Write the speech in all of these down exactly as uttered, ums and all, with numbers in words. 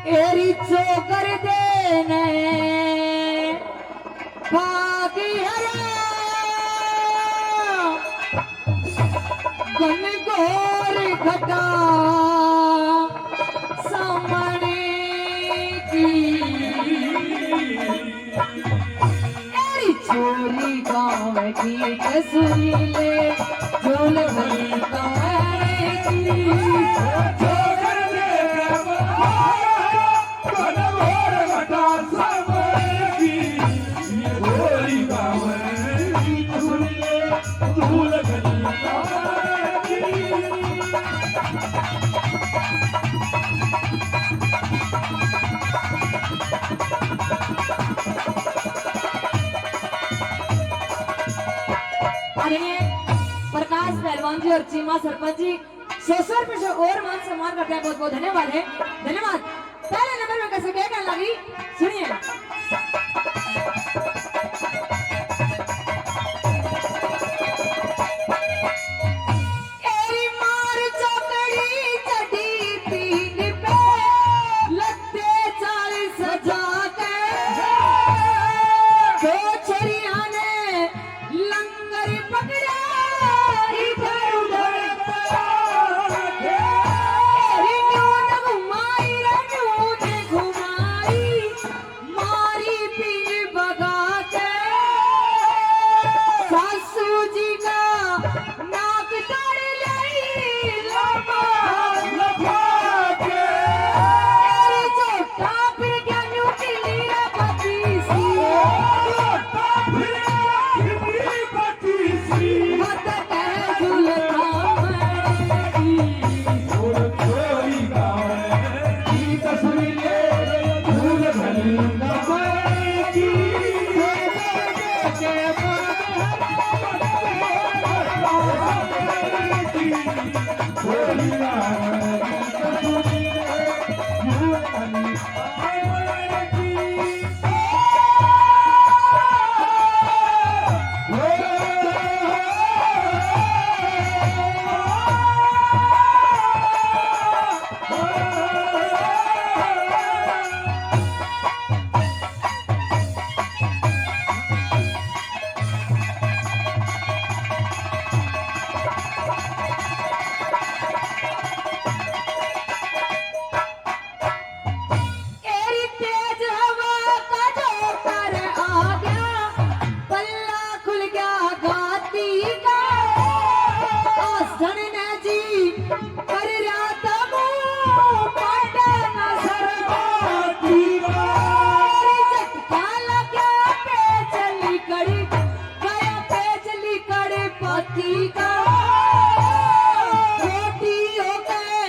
एरी चोकर देने भागी हरा, घनघोर घटा सामने की। एरी छोरी गाँव की कसुरी ले, झोल भरी गाँव की। आदरणीय प्रकाश पहलवान जी और चीमा सरपंच जी सौ सौ रुपए से और मान सम्मान करते हैं। बहुत बहुत धन्यवाद है, धन्यवाद। पहले नंबर में कैसे क्या कहने लगी, सुनिए। एरी मार चौकड़ी चढ़ी पीन पे, लत्ते चाल सजा के। दो छोरियां ने लंगर पकड़ा इधर उधर। एरी न्यू न घुमाई रे न्यू न घुमाई। मारी पीर बगा के सासू जी का नाक तोड़ ले लम्बा लफा के। तेरी झोटा फिर क्या न्यू किली रे पच्चीसी। झोटा फिर क्या किली पच्चीसी। मत कह झूलता मैं। तेरी तेज हवा का जोकर आ गया, पल्ला खुल गया घाती का। आसन ने जी पर रात मुंह पाटा ना सरबाती का। तेरी झटका लग्या पे चली कड़ी, गया पे चली कड़ी पाती का। रोटी हो गए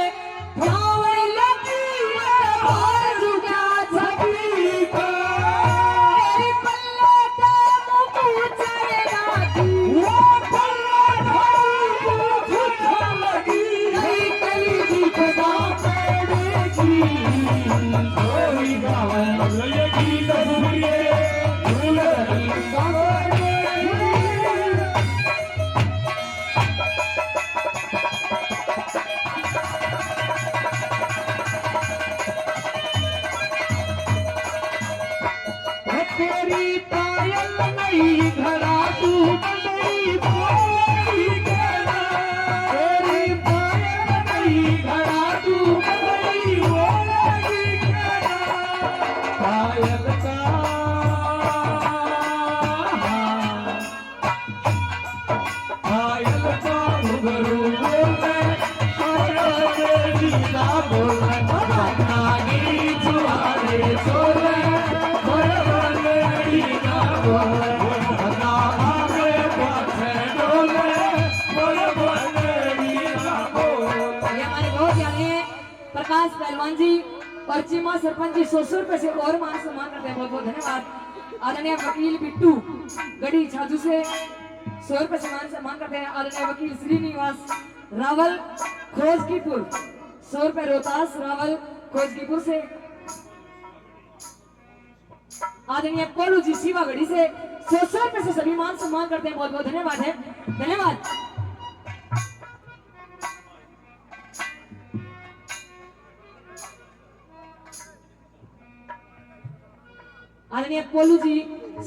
धावण लगी, बाहर झुका छपी का। तेरी पल्ला ते मुंह चढ़ना थी। वो पल्ला ते मुंह चढ़ लगी। कई कई दिखदा पड़ेगी। कोई गावे लगी तो सुनिए, दुल्हन गावे। तेरी पायल नहीं घड़ा तू बंदरी बोलेगी कहना। तेरी पायल नहीं घड़ा तू बंदरी बोलेगी कहना। पायल का पायल का घुघरू बोले, बड़ा बेटी ना बोले, नागी जुआरे चोले, बड़ा बेटी ना बोले, ना आगे पाछे डोले, बड़ा बेटी ना बोले। ये हमारे बहुत प्यारे हैं। प्रकाश पहलवान जी और चीमा सरपंच जी सौ सौ रुपए से और मान सम्मान करते हैं। बहुत बहुत धन्यवाद। आदरणीय वकील बिट्टू गढ़ी छाजू से सौ रुपए से मान सम्मान करते हैं। आदरणीय वकील श्रीनिवास रावल खोजकीपुर, सौ रुपए रोहतास रावल खोजकीपुर से। आदरणीय पोलू जी सीवागढ़ी से सौ सौ रुपए से सभी मान सम्मान करते हैं। बहुत बहुत धन्यवाद है, धन्यवाद। आदरणीय पोलू जी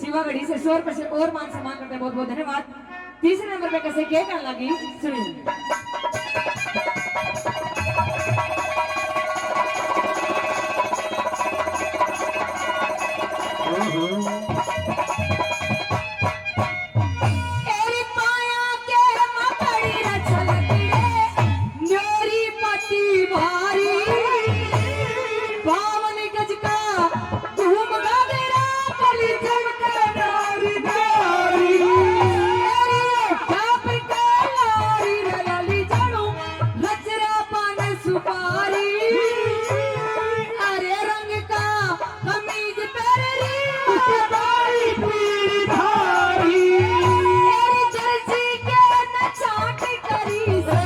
शिवागढ़ी से सौ रुपए से और मान सम्मान करते हैं, बहुत बहुत धन्यवाद। तीसरे नंबर पे कैसे के कहने लगी, सुनिए। एरी पाया के मकड़ी रे छलकड़े, न्योरी पट्टी भारी, बावन गज का घूम गागरा, पली चढ़ के नारी नारी। एरी टाप के लारी रे लाली जानू, लचरा पान सुपारी। अरे रंग का कमीज पहन री, उतारी पीली धारी। तेरी दर्जी के न छाट करी से।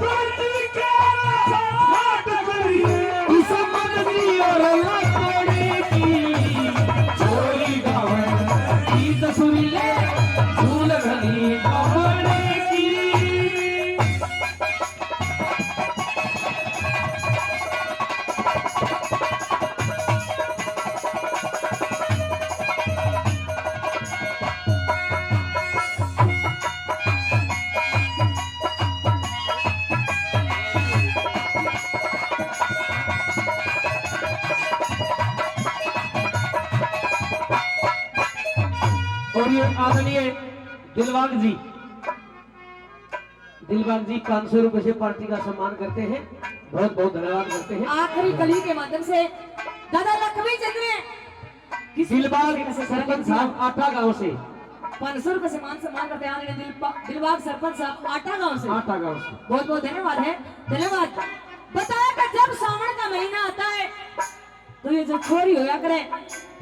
दर्जी के न छाट करी। इस मदनी और लकड़ी की चोरी गावन की तस्वीर, फूल घनी गावन की। और ये आदरणीय दिलबाग जी, दिलबाग जी पाँच सौ रुपए से पार्टी का सम्मान करते हैं। बहुत बहुत धन्यवाद करते हैं। आखिरी कली के माध्यम से दादा लक्ष्मी चंद ने किसी दिलबाग सरपंच साहब आटा गांव से पाँच सौ रुपए से मान सम्मान करते हैं। आदरणीय दिलबा-, दिलबाग सरपंच साहब आटा गांव से, आटा गांव से बहुत बहुत धन्यवाद है। धन्यवाद। बताया कि जब सावन का महीना आता है तो ये जो छोरी होया करे,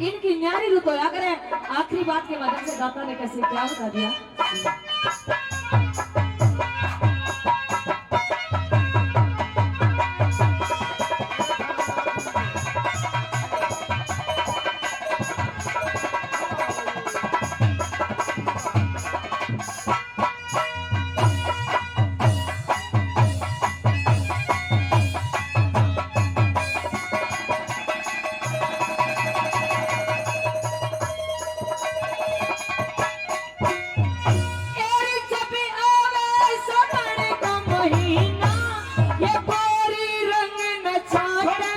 इनकी न्यारी रुत होया करे। आखिरी बात के माध्यम से दाता ने कैसे क्या बता दिया। और जब आवे सावन का महीना, ये गोरी रंग न छाटे।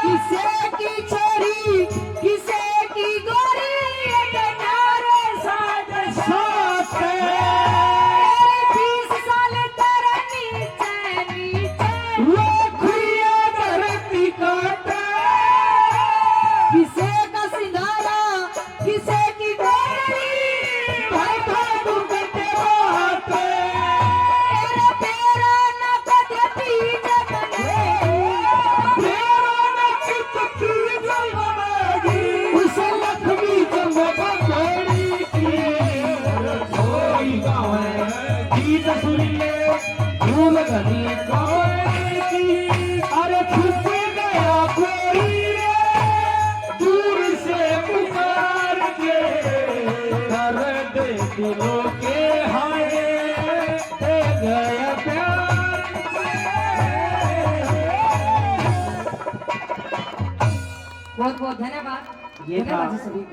किसे की छोरी, किसे की गोरी, ये किनारे साथ साथ। तेरे बीस साल तेरे नीचे नीचे, वो खुइया धरती काटे। किसे का सिंगारा, किसे की गोरी, भाई भाई तू करते बात। तेरा तेरा ना कदे पीछे बने। तेरा ना कित पीछे बनेगी। उस लक्ष्मी जब बनेगी। कोई गावे गीत सुन ले, भूल गली गावे की। अरे छुप गया कोई रे, दूर से पुकार के, दर्द दिलों के हाय, दे गया प्यार। बहुत बहुत धन्यवाद। ये धन्यवाद था जी सभी का।